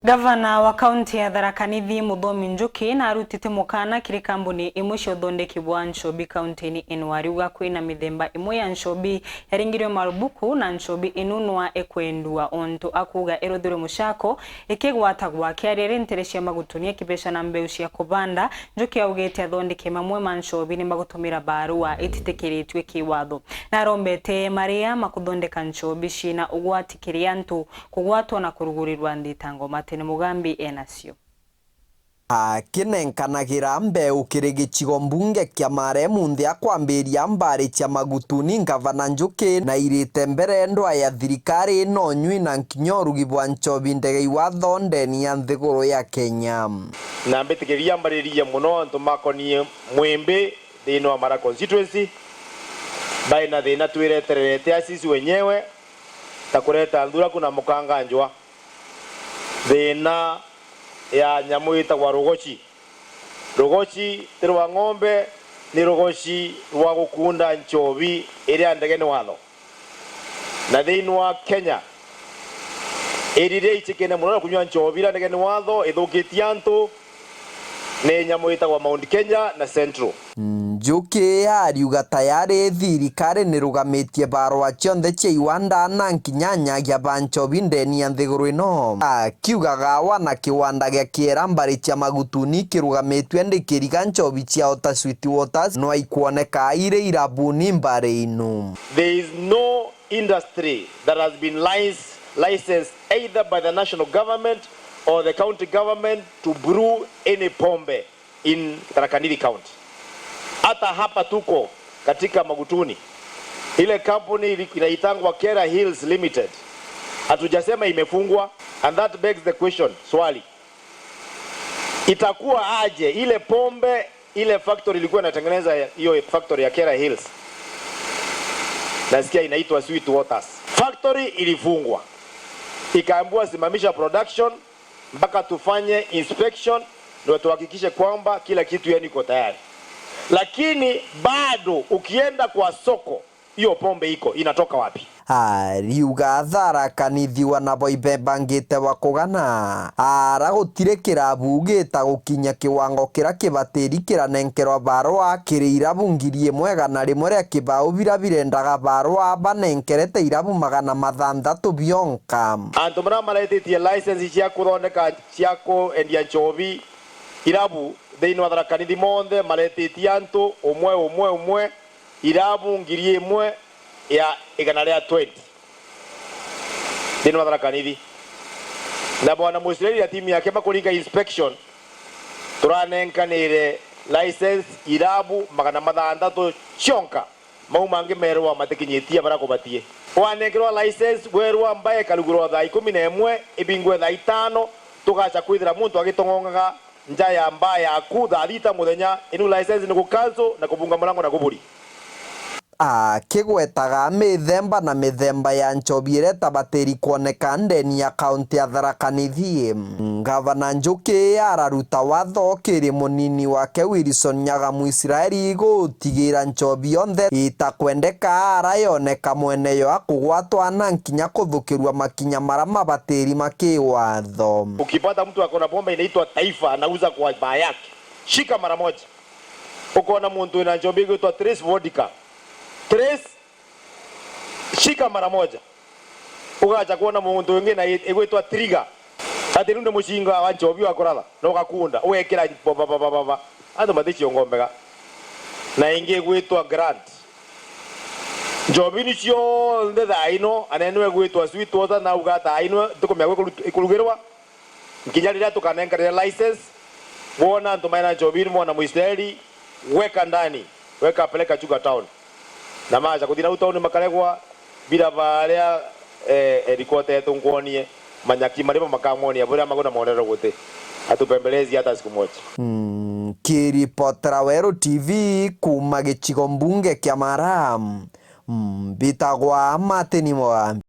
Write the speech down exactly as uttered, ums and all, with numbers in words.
Gavana wa kaunti ya Tharaka Nithi, Muthomi Njuki, narutite mukana kiri kambuni imwe cia uthondeki bwa nchobi kaunti-ini ino, ariuga kwina mithemba imwe ya nchobi yaringirwe marubuku, na nchobi inu nwa ikwendua, untu akuuga iruthirwe mucako ikigwatagwa. Akiaria ri ntere cia Magutuni akibeca na mbeu cia kubanda, Njuki augite athondeki mamwe ma nchobi ni magutumira barua ititikiritue kiwatho, na arombete maria makuthondeka nchobi ciina ugwati kiri antu kugwatwa na kurugurirwa nthitango. Martin Mugambi enacio. Akinenkanagira mbeu kiri gicigo mbunge kia Mara munthi akwambiria mbari cia Magutuni, Ngavana Njuki nairite mbere ndwa ya thirikari ino nyui na nkinya urugi bwa nchobi ndege iwatho ndeni ya nthiguru ya Kenya. Na mbitikiria mbariririe mono antu makonie Mwimbi thiini wa Mara constituency, bai na thina twiretererete asisi wenyewe, ta kureta nthuraku na mukanganjwa, thina ya nyamu itagwa rugoci. Rugoci ti rwa ng'ombe, ni rugoci rwa gukunda nchobi iria ndege ni watho. Na thiini wa Kenya, iriria icikene mono na kunyua nchobi iria ndege ni watho ithukitie antu, ni nyamu itagwa Mount Kenya na Central. Njuki ariuga tayari thirikari nirugamitie barua cionthe cia iwanda na nkinya anyagia ba nchobi ndeni ya nthiguru ino. Akiugaga wana kiwanda gia Kiera mbari cia Magutuni kirugamitue ndi kiriga nchobi ciao ta Sweet Waters, no ikwoneka iri irabuni mbari inu. There is no industry that has been lic-, licensed either by the national government or the county government to brew any pombe in Tharaka Nithi County. Hata hapa tuko katika Magutuni, ile kampuni ili-, inaitangwa Kera Hills Limited, hatujasema imefungwa, and that begs the question, swali, itakuwa aje ile pombe, ile factory ilikuwa inatengeneza hiyo factory ya Kera Hills, nasikia inaitwa Sweet Waters. Factory ilifungwa, ikaambiwa simamisha production, mpaka tufanye inspection ndio tuhakikishe kwamba kila kitu yani iko tayari. Lakini bado ukienda kwa soko, hiyo pombe iko, inatoka wapi? Ariuga Tharaka Nithi wana bo ibebangite wa kugana. Ara gutiri kirabu gita gukinya kiwango kira kibatiri kiranenkerwa barua kiri irabu ngiri imwe igana rimwe ria kibau bira birendaga barua banenkerete irabu magana mathanthatu bionka. Antu maria maretitie license cia kuthondeka, cia kuendia nchobi, irabu thiini wa Tharaka Nithi monthe maretitie antu umwe, umwe, umwe, irabu ngiri imwe ya igana ria twenty thiini wa Tharaka Nithi. Na bwana Muisraeli na timu yake makuringa inspection, turanenkanire license irabu magana mathanthatu cionka. Mau mangi merwa matikinyitie baria kubatie. Wanenkerwa license, werwa mbaa ikarugirwa thaa ikumi na imwe, ibingwe thaa itano, tugacha kwithira muntu agitong'ong'aga nja ya mbaa yaku thaa thita muthenya, inu license ni ku cancel na kubunga murango na kuburi. Akigwetaga mithemba na mithemba ya nchobi iria itabatiri kwoneka ndeni ya kaunti ya Tharaka Nithi, Ngavana Njuki araruta watho kiri munini wake Wilson Nyaga Muisraeli gutigira nchobi yonthe itakwendeka ara yoneka mwene yo akugwatwa na nkinya kuthukirua makinya maria mabatiri ma kiwatho. Ukipata mtu ako na pombe inaitwa Taifa anauza kwa baa yake, shika mara moja. Ukona muntu wina nchobi igwitwa Trace Vodka, Trace, shika mara moja. Ugacha kwona muntu wingi na i-, igwitwa Trigger. Ati riu ni mucinga wa nchobi wa kuratha, na ugakunda, ugekira ba, ba, ba. Antu maticiongo mbega. Na ingi igwitwa Grant. Nchobi ni cionthe thaa ino, anene igwitwa Sweet Water, na uga thaa ino, ntukumenya gwe ikuru-, ikurugirwa. Nkinya riria tukanenkanire license, wona antu maina nchobi ni mwana Muisraeli, weka ndani, weka peleka Chuka town. Na macha kuthi nau town makaregwa, bila baria, eh, headquarter yetu nkwonie, manyaki maria makamwonia buria maguna monero guti. Atupembelezi hata siku moja. Mm, kiripotera Weru T V kuma gicigo mbunge kia Mara, mm, mbitagwa Martin Mogambi.